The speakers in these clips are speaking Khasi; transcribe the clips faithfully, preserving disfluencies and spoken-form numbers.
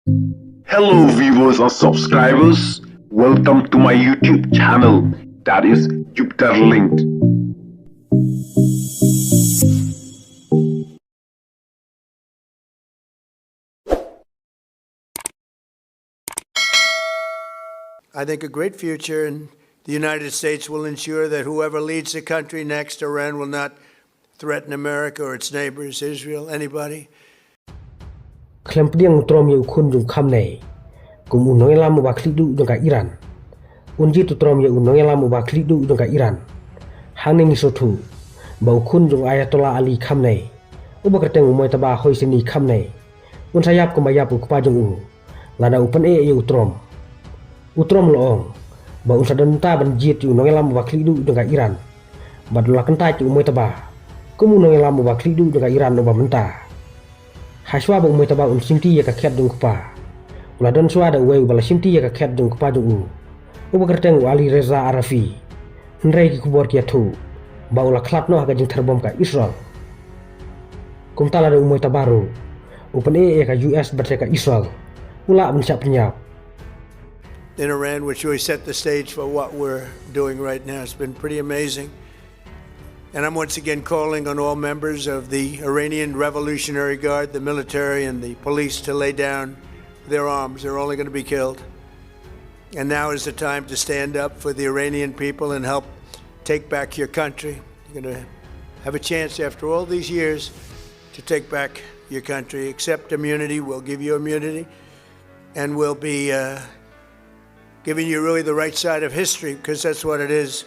Hello, viewers and subscribers. Welcome to my YouTube channel, that is Jupiter Linked. I think a great future, and the United States will ensure that whoever leads the country next, Iran will not threaten America or its neighbors, Israel, anybody. Khlem pdiang u Trump ïa u khun jong u Khamenei kum u nongïalam uba khlieh duh jong ka Iran. Un jied u Trump ïa u nongïalam uba khlieh duh jong ka Iran. Hangne ngi sngewthuh ba u khun jong u Ayatollah Ali Khamenei, uba kyrteng u Mojtaba Hosseini Khamenei, un sa ïap kumba ïap u kpa jong u lada u pyneh ïa u Trump. U Trump u la ong ba un sa don bynta ban jied ïa u nongïalam uba khlieh duh jong ka Iran bad u la kyntait ïa u Mojtaba kum u nongïalam uba khlieh duh jong ka Iran uba mynta. Hashwa ba u Mojtaba un shimti ïa ka khet jong u kpa, u la don shuwa da uwei uba la shimti ïa ka khet jong u kpa jong u, uba kyrteng u Ali Reza Arafi. Hynrei ki khubor ki ïathuh ba u la khlad noh ha ka jingther bom ka Israel. Kumta lada u Mojtaba ruh u pyneh ïa ka U S bad ïa ka Israel, u lah ban shah pynïap. In Iran, which really set the stage for what we're doing right now. It's been pretty amazing. And I'm once again calling on all members of the Iranian Revolutionary Guard, the military, and the police to lay down their arms. They're only going to be killed. And now is the time to stand up for the Iranian people and help take back your country. You're going to have a chance after all these years to take back your country. Accept immunity. We'll give you immunity. And we'll be uh, giving you really the right side of history, because that's what it is.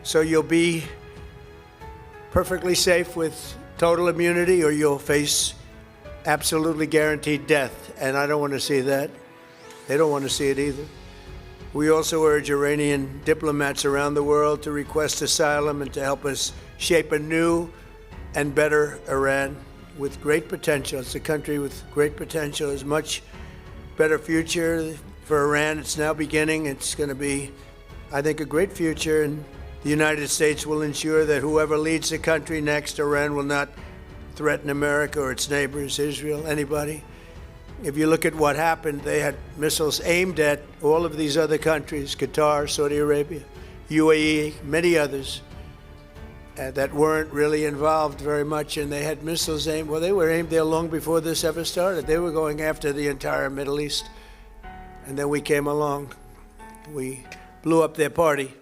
So you'll be perfectly safe with total immunity, or you'll face absolutely guaranteed death. And I don't want to see that. They don't want to see it either. We also urge Iranian diplomats around the world to request asylum and to help us shape a new and better Iran with great potential. It's a country with great potential. It's much better future for Iran. It's now beginning. It's going to be, I think, a great future. And the United States will ensure that whoever leads the country next, Iran will not threaten America or its neighbors, Israel, anybody. If you look at what happened, they had missiles aimed at all of these other countries, Qatar, Saudi Arabia, U A E, many others uh, that weren't really involved very much, and they had missiles aimed. Well, they were aimed there long before this ever started. They were going after the entire Middle East. And then we came along. We blew up their party.